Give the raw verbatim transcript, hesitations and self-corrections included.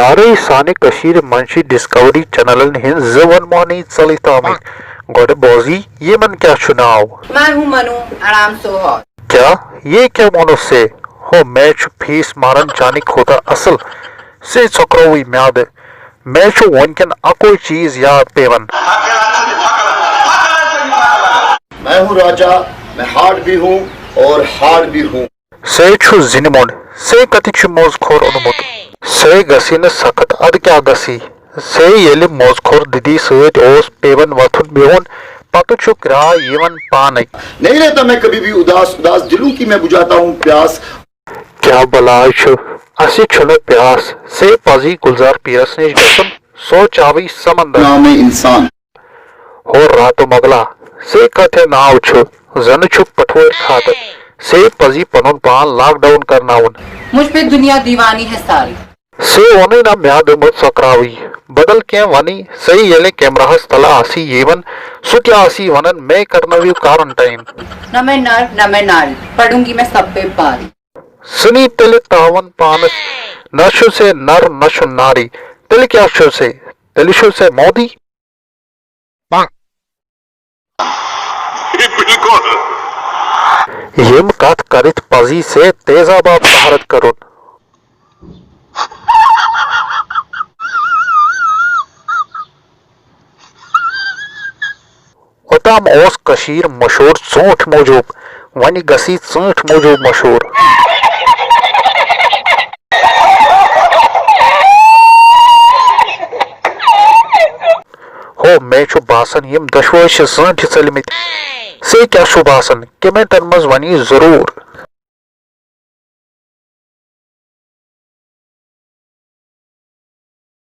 یارے، سانہِ کٔشیٖرِ منٛز چھِ ڈسکوری چینلن ہٕنٛدۍ زٕ وَن موہنی ژٔلِتھ آمٕتۍ۔ گۄڈٕ بوزی، یِمن کیٛاہ چھُ ناو؟ میں ہوں منو آرام سوہر۔ کیٛاہ؟ یے کیٛاہ ووٚنُتھ ژےٚ؟ ہو، مےٚ چھُ فیس ماران چانہِ کھۄتہٕ اصل۔ ژےٚ ژھۄکرووٕے میادٕ۔ مےٚ چھُ وُنکٮ۪ن اکوے چیٖز یاد پیوان۔ میں ہوں راجا، میں ہارڈ بھی ہوں اور ہارڈ بھی ہوں۔ سے چھُ زِنہِ موٚنڈ۔ سے کتہِ چھُ موزٕ کھور اوٚنمُت؟ سے گژھی نہٕ سخت، ادٕ کیٛاہ گژھی؟ سے ییٚلہِ موزٕ کھور دِدی سۭتۍ اوس پیوان وۄتھُن بِہُن، پتہٕ چھُ کرٛاے یِوان پانے۔ نہیں رہتا میں کبھی بھی اداس، اداس دلوں کی میں بجھاتا ہوں پیاس۔ کیٛاہ بلاے چھُ؟ اسہِ چھُنہٕ پیاس۔ سے پزی گُلزار پیرس نِش گژھُن، سُہ چاوٕے سمندر۔ نام انسان۔ ہو راتہٕ مۄغلا، سے کتھے ناو چھُ؟ زنہٕ چھُ پٹھوٲرۍ خاطر۔ سے پزی پنُن پان لاک ڈاؤن کرناوُن۔ مجھ پہ دنیا دیوانی ہے ساری۔ سے ووٚنُے نا میادٕ مہ ژۄکراوٕے۔ بدل کینٛہہ ونٕے، سے ییٚلہِ کیمراہس تلہٕ آسی یِوان، سُہ تہِ آسی ونان، مے کرنٲوِو کارنٹاین۔ نہ میں نر نہ میں ناری، پڑھوں گی میں سب پہ پاری۔ سُہ نی تیٚلہِ تاوان پانس، نہ چھُ سے نر نہ چھُ ناری۔ تیٚلہِ کیٛاہ چھُ سے؟ تیٚلہِ چھُ سے مودی۔ بالکل۔ یِم کتھ کرِتھ پزی سے تیزاب آب طہارت کرُن۔ اوٚتام اوس کٔشیٖر مشہوٗر ژوٗنٛٹھۍ موٗجوٗب، وۄنۍ گژھی ژوٗنٛٹھۍ موٗجوٗب مشہوٗر۔ ہو، مےٚ چھُ باسان، یِم دۄشوے چھِ زٲنٛٹھِ ژٔلمٕتۍ۔ ژےٚ کیٛاہ چھُ باسان؟ کمنٹن منٛز ونہِ ضروٗر۔